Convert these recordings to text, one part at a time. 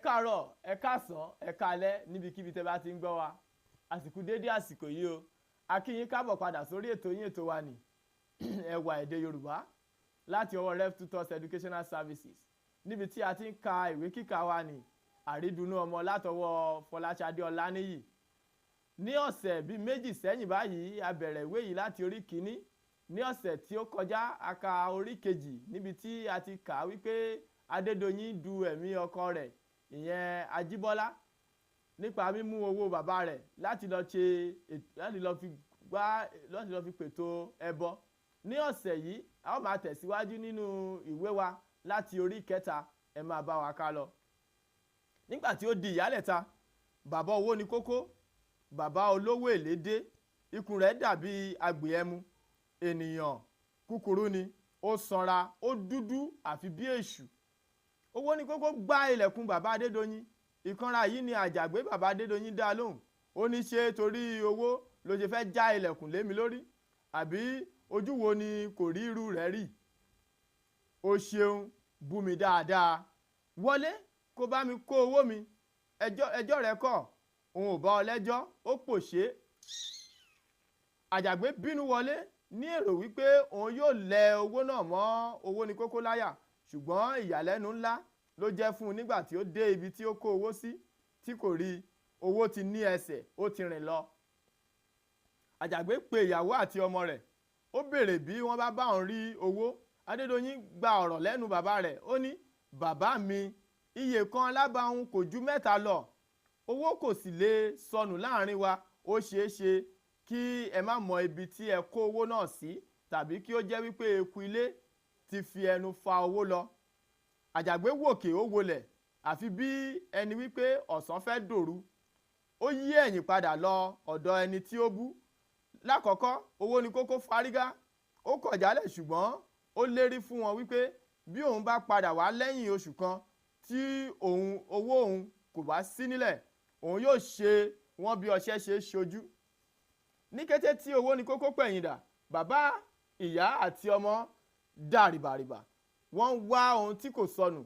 Káàárọ̀, ẹ káàsán, ẹ káalẹ́ níbikíbi tẹ́ bá ti ń gbọ́ wa. Àsìkò déédé àsìkò yìí o. A kí yín káàbọ̀ padà sórí ètò yín, ètò wa ní Ẹwà Èdè Yorùbá láti ọwọ́ Rev Tutors Educational Services, níbi tí a ti ń ka ìwé kíkà wa ní Àrídùnnú Ọmọ látọwọ́ Fọláṣadé Ọláníyì. Ní ọ̀sẹ̀ bíi 2 sẹ́yìn báyìí, a bẹ̀rẹ̀ ìwé yìí láti orí kìíní. Ní ọ̀sẹ̀ tí ó kọjá, a ka orí kejì níbi tí a ti kà á wípé Adédoyin du ẹ̀mí ọkọ rẹ̀, ìyẹn Ajíbọ́lá, nípa mímú owó bàbá rẹ̀ láti lọ ṣe láti lọ fi gbá láti lọ fi pètò ẹbọ. Ní ọ̀sẹ̀ yìí, a ó máa tẹ̀síwájú nínú ìwé wa láti orí kẹta. Ẹ máa bá wa ká lọ. Nígbà tí ó di ìyálẹ̀ta, bàbá owó ni kókó, bàbá olówó èlé dé. Ikùn rẹ̀ dàbí agbè ẹmu. Ènìyàn kúkúrú ni, ó sanra, ó dúdú àfi bí èṣù. Owó ni kókó gbá ilẹ̀kùn bàbá Adédoyin. Ìkanra yìí ni Àjàgbé bàbá Adédoyin dá lóhùn. Ó ní ṣe torí owó ló ṣe fẹ́ já ilẹ̀kùn lé mi lórí, àbí ojú wo ni kò rí irú rẹ̀ rí? O ṣeun, bú mi dáadáa. Wọlé kó bá mi kó owó mi. Ẹjọ́ rẹ kọ́, òun ò bá ọ lẹ́jọ́, ó pòṣé. Àjàgbé bínú wọlé ní èrò wípé òun yóò lẹ owó náà mọ́ owó ní kókó láyà, ṣùgbọ́n ìyàlẹ́nu ńlá ló jẹ́ fún un nígbà tí ó dé ibi tí ó kó owó sí tí kò rí. Owó ti ní ẹsẹ̀, ó ti rìn lọ. Àjàgbé pe ìyàwó àti ọmọ rẹ̀. Ó béèrè bí wọ́n bá bá òun rí owó. Adédoyin gba ọ̀rọ̀ lẹ́nu bàbá rẹ̀. Ó ní, bàbá mi, iye kan lábàáhùn kò ju 3 lọ. Owó kò sì lè sọnù láàrin wa. Ó ṣeé ṣe kí ẹ má mọ ibi tí ẹ kó owó náà sí, tàbí kí ó jẹ́ wípé eku ilé ti fi ẹnu fa owó lọ. Àjàgbé wòkè ó wọlẹ̀, àfi bí ẹni wípé ọ̀sán fẹ́ dòru. Ó yí ẹ̀yìn padà lọ ọ̀dọ̀ ẹni tí ó bú. Lákọ̀ọ́kọ́, owó ni kókó fárígá. Ó kọ̀ jálẹ̀, ṣùgbọ́n ó lérí fún wọn wípé bí òun bá padà wá lẹ́yìn oṣù kan tí owó òun kò bá sí nílẹ̀, òun yóò ṣe wọ́n bí ọṣẹ ṣe ṣojú. Ní kété tí owó ni kókó pẹ̀yìndà, bàbá, ìyá àti ọmọ dà rìbàrìbà. Wọ́n ń wá ohun tí kò sọnù.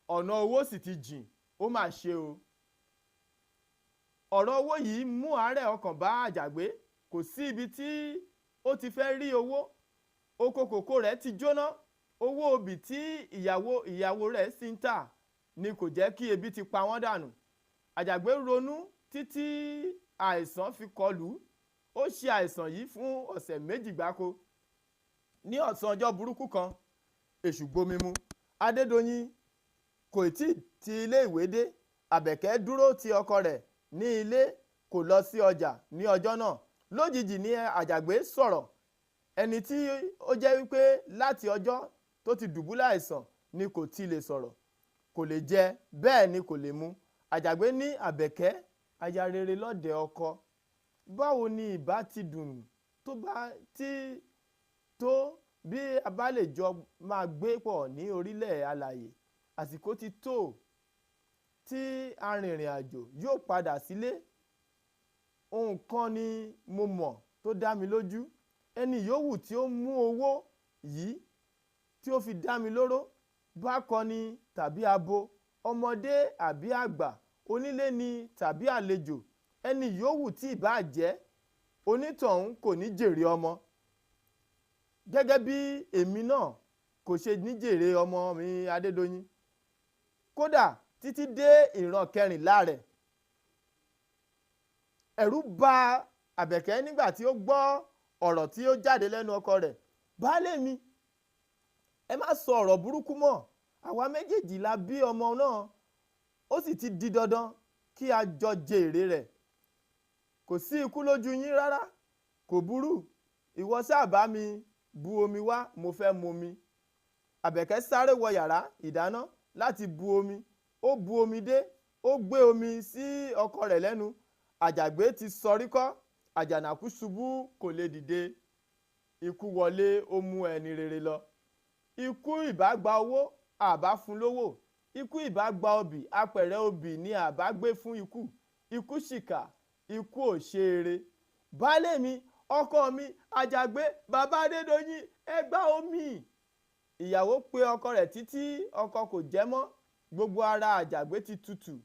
Ọ̀nà owó sì ti jìn, ó mà ṣe o. Ọ̀rọ̀ owó yìí mú àárẹ̀ ọkàn bá Àjàgbé. Kò sí ibi tí ó ti fẹ́ rí owó. Oko kòkó rẹ̀ ti jóná. Owó obì tí ìyàwó rẹ̀ sì ń tà ni kò jẹ́ kí ebi ti pa wọ́n dànù. Àjàgbé ronú títí àìsàn fi kọlù. Ó ṣe àìsàn yìí fún ọ̀sẹ̀ 2 gbáko. Ní ọ̀sán ọjọ́ burúkú kan, èṣù gbomi mu. Adédoyin kò tí ì ti ilé ìwé dé. Àbẹ̀kẹ́ dúró ti ọkọ rẹ̀ ní ilé, kò lọ sí ọjà ní ọjọ́ náà. Lójijì ni Àjàgbé sọ̀rọ̀. Ẹni tí ó jẹ́ wípé láti ọjọ́ tó ti dùbúlẹ̀ àìsàn ni kò ti lè sọ̀rọ̀, kò lè jẹ, bẹ́ẹ̀ ni kò lè mu. Àjàgbé ní, Àbẹ̀kẹ́, aya rere lọ́dẹ ọkọ. Báwo ni ìbá ti dùn tó bá ti tó bí a bá lè jọ máa gbé pọ̀ ní orílẹ̀ alààyè? Àsìkò ti tó tí arìnrìn àjò yóò padà sílé. Ohun kan ni mo mọ̀ tó dá mi lójú. Ẹni yòówù tí ó mú owó yìí tí ó fi dá mi lóró, bákan ni tàbí abo, ọmọdé àbí àgbà, onílé ni tàbí àlejò, ẹni yòówù tí ìbá jẹ́, onítọ̀hún kò ní jèrè ọmọ. Gẹ́gẹ́ bí èmi náà kò ṣe ní jèrè ọmọ mi Adédoyin. Kódà títí dé ìran 14 rẹ̀. Ẹ̀rù bà Àbẹ̀kẹ́ nígbà tí ó gbọ́ ọ̀rọ̀ tí ó jáde lẹ́nu ọkọ rẹ̀. Baálé mi, ẹ má sọ ọ̀rọ̀ burúkú mọ́. Àwa méjèèjì la bí ọmọ náà. Ó sì ti di dandan kí a jọ jèrè rẹ̀. Kò sí ikú lójú yín rárá. Kò burú. Ìwọ ṣáà bá mi bu omi wá, mo fẹ́ mu omi. Àbẹ̀kẹ́ sáré wọ yàrá ìdáná láti bu omi. Ó bu omi dé, ó gbé omi sí ọkọ rẹ̀ lẹ́nu. Àjàgbé ti sọrí kọ́, àjànàkú ṣubú kò lè dìde. Ikú wọlé, ó mú ẹni rere lọ. Ikú ìbá gba owó, àbá fún lówó. Ikú ìbá gba obì, apẹ̀rẹ̀ obì ni àbá gbé fún ikú. Ikú ṣìkà, ikú ò ṣe eré. Baálé mi, ọkọ mi, Àjàgbé, bàbá Adédoyin, ẹ gbá omi. Ìyàwó pe ọkọ rẹ̀ títí ọkọ kò jẹ́ mọ́. Gbogbo ara Àjàgbé ti tutù.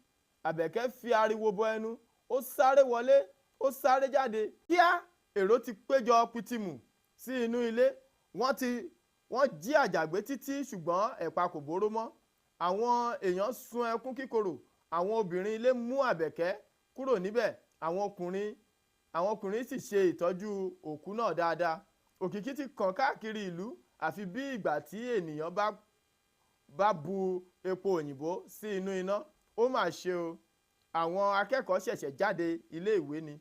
Àbẹ̀kẹ́ fi ariwo bọ ẹnu. Ó sáré wọlé, ó sáré jáde. Kíá, èrò ti péjọ pitimu sí inú ilé. Wọ́n jí Àjàgbé títí, ṣùgbọ́n ẹ̀pà kò bóró mọ́. Àwọn èèyàn sun ẹkún kíkorò. Àwọn obìnrin ilé mú Àbẹ̀kẹ́ kúrò níbẹ̀. Àwọn ọkùnrin sì ṣe ìtọ́jú òkú náà dáadáa. Òkìkí ti kàn káàkiri ìlú, àfi bí ìgbà tí ènìyàn bá bu epo òyìnbó sí inú iná. Ó mà ṣe o! Àwọn akẹ́kọ̀ọ́ ṣẹ̀ṣẹ̀ jáde ilé ìwé ni.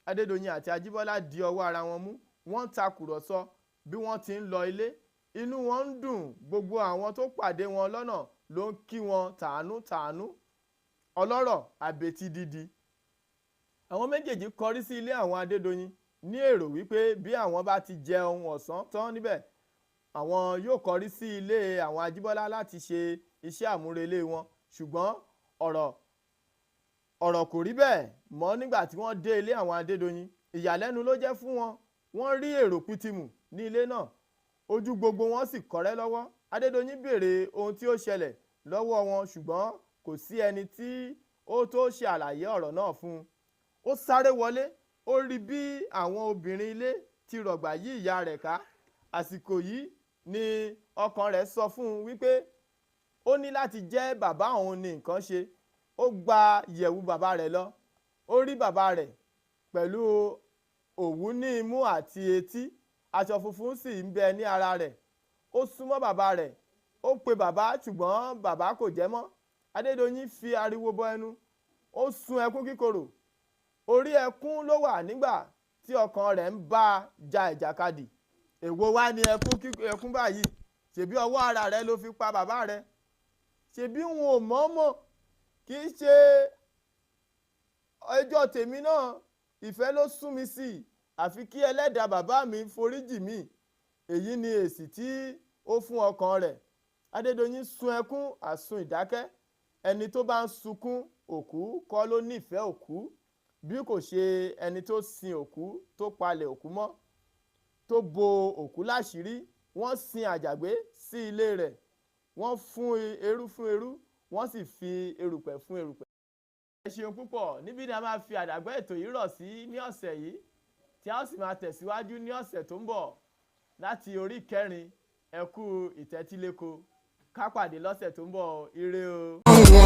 Adédoyin àti Ajíbọ́lá di ọwọ́ ara wọn mú. Wọ́n ń takùrọ̀sọ bí wọ́n ti ń lọ ilé. Inú wọn ń dùn. Gbogbo àwọn tó pàdé wọn lọ́nà ló ń kí wọn tàánú tàánú. Ọlọ́rọ̀ àbètí dídì. Àwọn méjèèjì kọrí sí ilé àwọn Adédoyin ní èrò wípé bí àwọn bá ti jẹun ọ̀sán tán níbẹ̀, àwọn yóò kọrí sí ilé àwọn Ajíbọ́lá láti ṣe iṣẹ́ àmúrelé wọn. Ṣùgbọ́n ọ̀rọ̀ kò rí bẹ́ẹ̀ mọ́. Nígbà tí wọ́n dé ilé àwọn Adédoyin, ìyàlẹ́nu ló jẹ́ fún wọn. Wọ́n rí èrò pitimu ní ilé náà, ojú gbogbo wọn sì kọ́rẹ́ lọ́wọ́. Adédoyin béèrè ohun tí ó ṣẹlẹ̀ lọ́wọ́ wọn, ṣùgbọ́n kò sí ẹni tí ó tó ṣe àlàyé ọ̀rọ̀ náà fún un. Ó sáré wọlé, ó rí bí àwọn obìnrin ilé ti rọ̀gbà yí ìyá rẹ̀ ká. Àsìkò yìí ni ọkàn rẹ̀ sọ fún un wípé ó ní láti jẹ́ bàbá òun ní nǹkan ṣe. Ó gba ìyẹ̀wù bàbá rẹ̀ lọ. Ó rí bàbá rẹ̀ pẹ̀lú òwú ní imú àti etí, aṣọ funfun sì ń bẹ ní ara rẹ̀. Ó súnmọ́ bàbá rẹ̀, ó pe bàbá, ṣùgbọ́n bàbá kò jẹ́ mọ́. Adédoyin fi ariwo bọ ẹnu, ó sun ẹkún kíkorò. Orí ẹkún ló wà nígbà tí ọkàn rẹ̀ ń bá a ja ìjàkadì. Èwo wá ní ẹkún báyìí? Ṣebí ọwọ́ ara rẹ ló fi pa bàbá rẹ. Ṣebí n ò mọ̀ọ́mọ̀, kì í ṣe ẹjọ́ tèmi náà. Ìfẹ́ ló sún mi sí i. Àfi kí ẹlẹ́dàá bàbá mi foríjì mí. Èyí ni èsì tí ó fún ọkàn rẹ̀. Adédoyin sun ẹkún àsun ìdákẹ́. Ẹni tó bá ń sunkún òkú kọ́ ló nífẹ̀ẹ́ òkú, bí kò ṣe ẹni tó sin òkú, tó palẹ̀ òkú mọ́, tó bo òkú láṣìírí. Wọ́n sin Àjàgbé sí ilé rẹ̀. Wọ́n fún eérú fún eérú, wọ́n sì fi erùpẹ̀ fún erùpẹ̀. Ẹ ṣeun púpọ̀. Níbí ni a máa fi àdàgbà ètò yìí rọ̀ sí ní ọ̀sẹ̀ yìí, tí a ó sì máa tẹ̀síwájú ní ọ̀sẹ̀ tó ń bọ̀ láti orí kẹrin. Ẹ kú ìtẹ́tíléko. Ká pàdé lọ́sẹ̀ tó ń bọ̀. Ire o.